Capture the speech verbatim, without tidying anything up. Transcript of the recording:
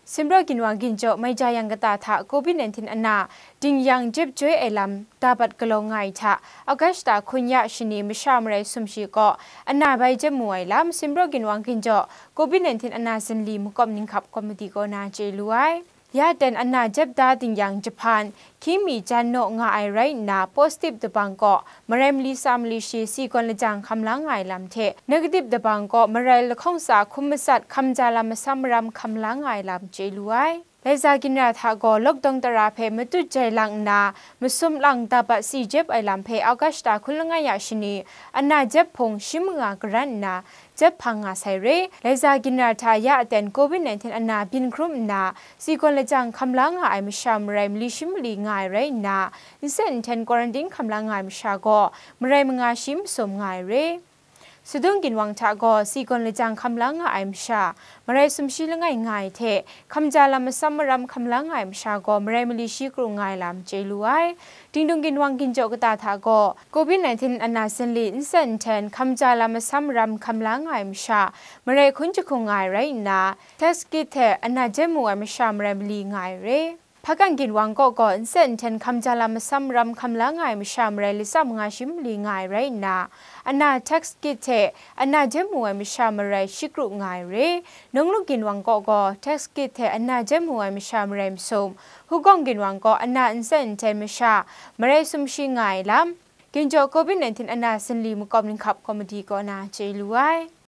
Simraw ginwang ginjaw mai ja yang kata hta covid nineteen ana dingyang jep joi ai lam dabat galaw nga ai hta, August hta hkun ya shani masha marai sumshi kaw ana bai jep mu ai lam Simraw ginwang ginjaw covid nineteen ana zinli makawp ninghkap komiti kaw na chye lu ai. Ya ten ana jep da dingyang jahpan, hkying mi jan naw nga ai rai nna, positive dabang kaw marai mali tsa mali shi si gawn lajang hkam la nga ai lam hte, negative dabang kaw marai lahkawng tsa hkum matsat hkamja lam masam maram hkam la nga ai lam chye lu ai. Laiza ginra hta gaw lockdown tara hpe matut jai lang nna, masum lang dabat si jep ai lam hpe August hta hkun langai ya shani, ana jep hpung shi manga garan nna, jep hpang nga sai re. Laiza ginra hta ya aten covid nineteen ana byin hkrum nna, si gawn lajang hkam la nga ai masha marai mali shi mali nga ai rai nna, nsen nhten quarantine hkam la nga ai masha gaw marai manga shi masum nga ai re. Sadung ginwang hta gaw si gawn lajang hkam la nga ai masha, marai sumshi langai nga ai hte, hkamja lam masam maram hkam la nga ai masha gaw marai mali shi kru nga ai lam chye lu ai. Dingdung ginwang ginjaw kata hta gaw, covid nineteen ana zinli nsen nhten hkamja lam masam maram hkam la nga ai masha, marai hkun jahkung nga ai rai nna, test kit hte ana jep mu ai masha marai mali nga ai re. Hpakan ginwang kaw gaw nsen nhten hkamja lam masam maram hkam la nga ai masha marai latsa manga shi mali nga ai rai nna, ana test kit hte ana jep mu ai masha marai shi kru nga ai re. Nunglung ginwang kaw gaw test kit hte ana jep mu ai masha marai masum, Hugawng ginwang kaw ana nsen nhten masha marai sumshi nga ai lam, ginjaw covid nineteen ana zinli makawp ninghkap komiti kaw na chye lu ai.